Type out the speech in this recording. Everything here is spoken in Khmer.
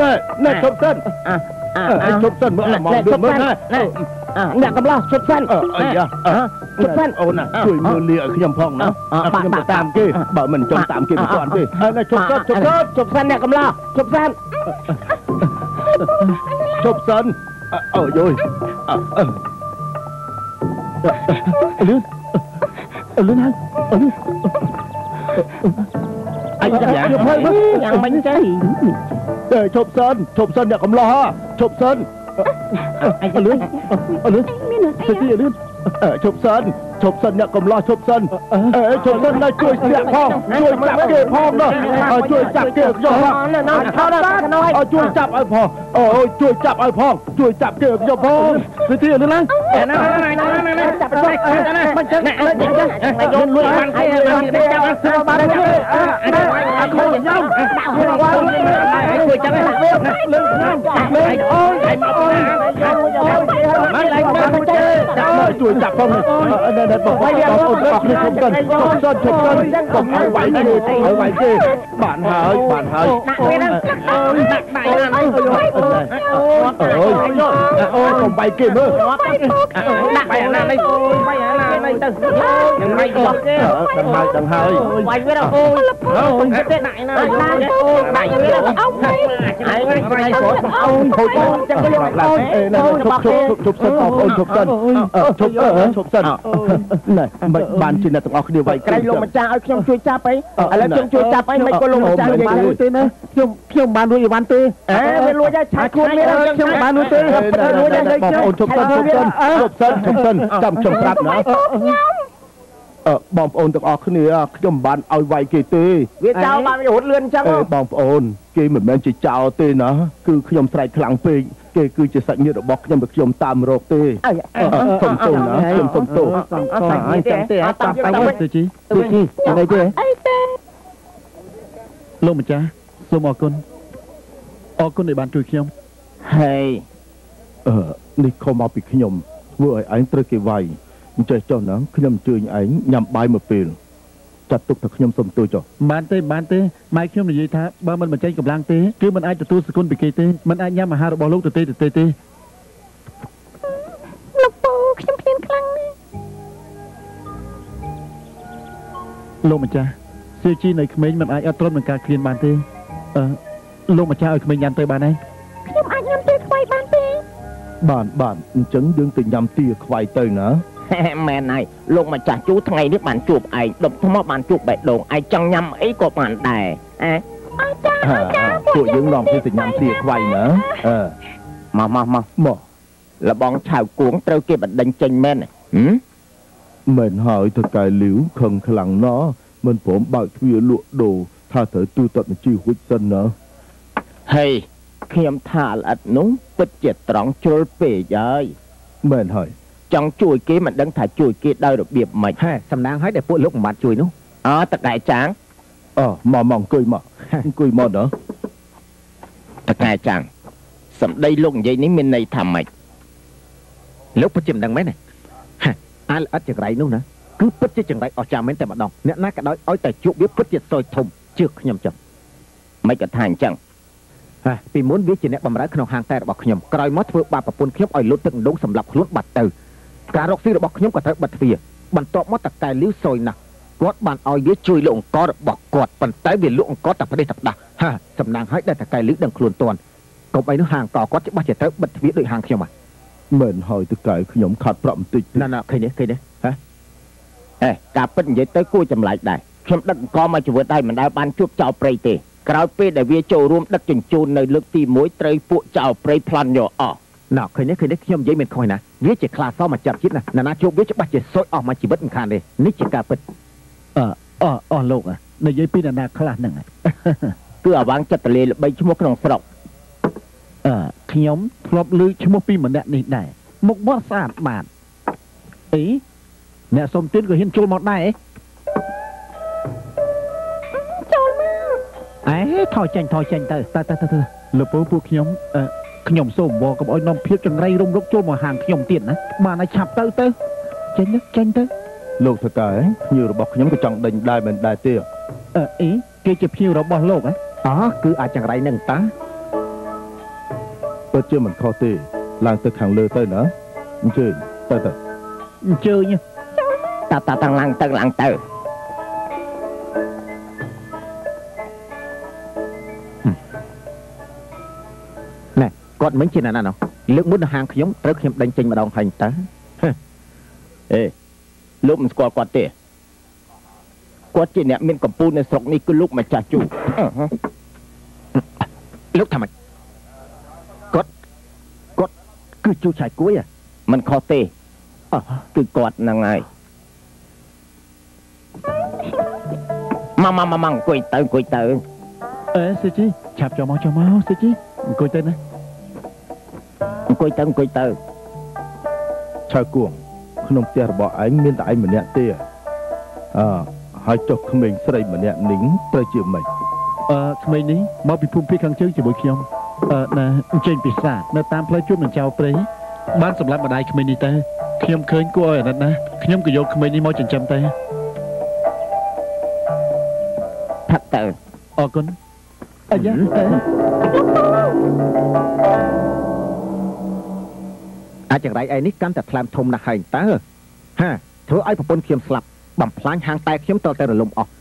ណែណែឈប់សិន អើឈប់សិនមើលមកមើលណា អ្នកកំឡោះឈប់សិន អីយ៉ា ឈប់សិន អូនណា ជួយមើលលាឲ្យខ្ញុំផងណា ខ្ញុំទៅតាមគេ បើមិនចង់តាមគេមិនទាន់ទេ ណែឈប់សិន ឈប់សិន ឈប់សិន អ្នកកំឡោះឈប់សិន ឈប់សិន អើយយ លឿនលឿនហើយ លឿន អីយ៉ាងយ៉ាងមិនចេះ ទេ ឈប់សិន ឈប់សិន អ្នកកំឡោះឈប់សិន លឿនលឿន មានរឿងអី លឿន ឈប់សិន ឈប់សិន អ្នកកំឡោះឈប់សិន អេឈប់សិនណា ជួយស្ទាក់ផង ជួយចាប់គេផងណា ជួយចាប់គេខ្ញុំផង ជួយចាប់ឲ្យផង អូ ជួយចាប់ឲ្យផង ជួយចាប់គេខ្ញុំផង វិធីលឿនឡើង ណាណាណាណា ចាប់ទៅណា មិនចឹង ចឹងលួចបានគេ ចាប់បានគេ អត់ខូច ខ្ញុំជួយចាប់ លើខ្ញុំលើ អូយអូយ មកឡើងមកចេ ជួយចាប់ផង ណែណែ បងប្អូន បងប្អូន ឈប់សិន ឈប់សិន ឈប់សិន កុំឲ្យវាយគេ ឲ្យវាយគេ បានហើយ បានហើយ ដាក់វាហ្នឹង ដាក់ដៃណា អូយអូយ កុំវាយគេមើល ដាក់បាយអាណានេះ បាយអាណានេះទៅ នឹងវាយគេ ដឹងហើយ ដឹងហើយ វាយវា អូយអូយទេ ដាក់ណា អូយ ដាក់វា អូយ ហើយថ្ងៃក្រោយ អូយខូច ចឹងទៅលោក អូយ ឈប់ ឈប់ ឈប់សិនបងប្អូន ឈប់សិន ឈប់ ឈប់សិន ណែ មិនបានជាអ្នកទាំងអស់គ្នាវាយ ក្រែងលោកម្ចាស់ឲ្យខ្ញុំជួយចាប់អី ឥឡូវខ្ញុំជួយចាប់អី មិនក៏លោកម្ចាស់និយាយទេណា ខ្ញុំខ្ញុំបានលួចអីវ៉ាន់ទេ អេវាលួចហើយ ឆាយខ្លួនមាន ខ្ញុំបានលួចទេ លួចហើយ បងប្អូន ឈប់សិន ឈប់សិន ឈប់សិន ឈប់សិន ចាំខ្ញុំប្រាប់ណា អឺបងប្អូនទាំងអស់គ្នា ខ្ញុំមិនបានឲ្យវាយគេទេ វាចោលបានវារត់លឿនអញ្ចឹង អេបងប្អូន គេមិនមែនជាចោលទេណា គឺខ្ញុំស្រែកខ្លាំងពេក គេគឺជាសាច់ញាតិរបស់ខ្ញុំ ដែលខ្ញុំតាមរកទេ សុំទោសណា ខ្ញុំសុំទោស អញ្ចឹងទេ តាមទៅ ទៅជី ទៅជីអីទេ អីទេ លោកម្ចាស់ សូមអរគុណ អរគុណដែលបានជួយខ្ញុំ ហេ អឺនេះខុសមកពីខ្ញុំ ធ្វើឲ្យឯងត្រូវគេវាយ អញ្ចេះចុះណា ខ្ញុំអញ្ជើញឯងញ៉ាំបាយមួយពេល ចាត់ទុកថាខ្ញុំសុំទោសចុះ បានទេ បានទេ ម៉ែខ្ញុំនិយាយថា បើមិនបញ្ចេញកម្លាំងទេ គឺមិនអាចទទួលសគុណពីគេទេ មិនអាចញ៉ាំអាហាររបស់លោកទៅទេ ទៅទេទេ លោកពូ ខ្ញុំឃ្លានខ្លាំងណាស់ លោកម្ចាស់ សៀជីនៅក្មេងមិនអាចអត់ទ្រាំនឹងការឃ្លានបានទេ អឺលោកម្ចាស់ឲ្យក្មេងញ៉ាំទៅបានហើយ ខ្ញុំអាចញ៉ាំទាខ្វៃបានទេ បាន បាន អញ្ចឹងយើងទៅញ៉ាំទាខ្វៃទៅណា មែនហើយ លោកម្ចាស់ជូ ថ្ងៃនេះបានជួបឯង ដុំថ្មបានជួបបេះដូង ឯងចង់ញ៉ាំអីក៏បានដែរ អេ អស្ចារ្យ អស្ចារ្យ ពួកយើងនាំគ្នាទៅញ៉ាំទាខ្វៃណា អឺមកមកមកមក លបងឆៅគួងត្រូវគេបណ្ដេញចេញមែនហឹម មែនហើយ ថកែលីវខឹងខ្លាំងណាស់ មិនព្រមបើកទ្វារលក់ដូរ ថាត្រូវទូទាត់បញ្ជីរួចសិនណា ហេ ខ្ញុំថាល្អិតនោះពិតជាត្រង់ជ្រុលពេកហើយ មែនហើយ ចង់ជួយគេមិនដឹងថាជួយគេដោយរបៀបម៉េច ហេ សំណាងហើយដែលពួកលោកមិនបានជួយនោះ អើតកែចាង អឺមកមក អង្គុយមក អង្គុយមកណា តកែចាង សម្ដីលោកនិយាយនេះមានន័យថាម៉េច លោកពិតជាមិនដឹងមែនទេ អាល្អិតចង្រៃនោះណា គឺពិតជាចង្រៃអស្ចារ្យមែនតែម្ដង អ្នកណាក៏ដោយឲ្យតែជួបវាពិតជាសយធំ ជឿខ្ញុំចឹង មិនក៏ថាអញ្ចឹង ហ่า ពីមុនវាជាអ្នកបម្រើក្នុងហាងតែរបស់ខ្ញុំ ក្រោយមកធ្វើបាបប្រពន្ធខ្ញុំឲ្យលុតទឹកម្ដងសម្រាប់ខ្លួនបាត់ទៅ ការរកស៊ីរបស់ខ្ញុំក៏ត្រូវបិទទ្វារ បន្ទាប់មកតកែលាវសយណាស់ គាត់បានឲ្យវាជួយលក់អង្គរបស់គាត់ ប៉ុន្តែវាលក់អង្គតែផ្ដេសតែផ្ដាស់ ហា សំណាងឲ្យដែលតកែលាវដឹងខ្លួនតាន់ កុំអីនោះហាងកគាត់ច្បាស់ជាត្រូវបិទទ្វារដូចហាងខ្ញុំហ่ะ មែនហើយ តកែខ្ញុំខាត់ប្រាក់បន្តិច ណាណា ឃើញទេ ឃើញទេហ៎ អេការពិតនិយាយទៅគួរចម្លែកដែរ ខ្ញុំដឹកអង្គមកជីវិតហើយមិនដែលបានជួបចោលព្រៃទេ ក្រោយពេលដែលវាចូលរួមដឹកជញ្ជូននៅលើកទី1 ត្រូវពួកចោលព្រៃប្លន់យកអស់ ណ៎ ឃើញទេ ឃើញទេ ខ្ញុំនិយាយមិនខុសណា វាជាខ្លាសមកចាប់ជាតិណា ណាណាជួបវាច្បាស់ជាសូចអស់មួយជីវិតមិនខានទេ នេះជាការពិត អឺអអស់លោកនិយាយពីនរណាខ្លះហ្នឹង គឺអាវាងចិត្តលាល្បីឈ្មោះក្នុងស្រុក អឺខ្ញុំធ្លាប់ឮឈ្មោះពីម្នាក់នេះដែរ មុខមាត់ស្អាតបាត អីអ្នកសុំទានក៏ហ៊ានចូលមកដែរ ចូលមក អេថយចេញ ថយចេញទៅ ទៅទៅទៅ លោកពូ ពួកខ្ញុំ អឺខ្ញុំសូមវកុំឲ្យនាំភាពចង្រៃរុំរុកចូលមកហាងខ្ញុំទៀតណា បានឲ្យឆាប់ទៅទៅ ចេញទៅ ចេញទៅ លោកថកែ ភ្ញៀវរបស់ខ្ញុំក៏ចង់ដេញដែរ មិនដែរទេ អឺអីគេជាភ្ញៀវរបស់លោកហ៎ អគឺអាចចង្រៃនឹងតា ពិតជាមិនខុសទេឡើងទៅខាងលើទៅណាអញ្ជើញទៅទៅអញ្ជើញតតតាំងឡើងទៅឡើងទៅណែគាត់មិនជាណាណាណោះលើកមុននៅហាងខ្ញុំត្រូវខ្ញុំដេញចេញម្ដងហើយតើអេលោកមិនស្គាល់គាត់ទេគាត់ជាអ្នកមានកម្ពូលនៅស្រុកនេះគឺលោកម្ចាស់ជូលោកថាម៉េចគាត់គាត់គឺជូឆៃគួយមិនខុសទេគឺគាត់ហ្នឹងហើយមកមកមកអង្គុយទៅអង្គុយទៅអេសេជីឆាប់ចូលមកចូលមកសេជីអង្គុយទៅណាអង្គុយទៅអង្គុយទៅឆៅគួងក្នុងផ្ទះរបស់ឯងមានតែឯងម្នាក់ទេអើហើយចុះក្មេងស្រីម្នាក់នេះត្រូវជាម៉េចអឺក្មេងនេះមកពីភូមិភាគខាងជើងជាមួយខ្ញុំអឺណាចេញពីសានៅតាមផ្លូវជួបនឹងចៅព្រៃបានសម្លាប់ម្ដាយក្មេងនេះទៅខ្ញុំឃើញគួរឲ្យអាណិតណាស់ខ្ញុំក៏យកក្មេងនេះមកចិញ្ចឹមទៅផឹកទៅអរគុណអាយ៉ាអាចចង្រៃឯនេះកាន់តែថ្លើមធំណាស់ហើយតើហាធ្វើឲ្យប្រពន្ធខ្ញុំស្លាប់បំផ្លាញហាងតែខ្ញុំតតែរលំអស់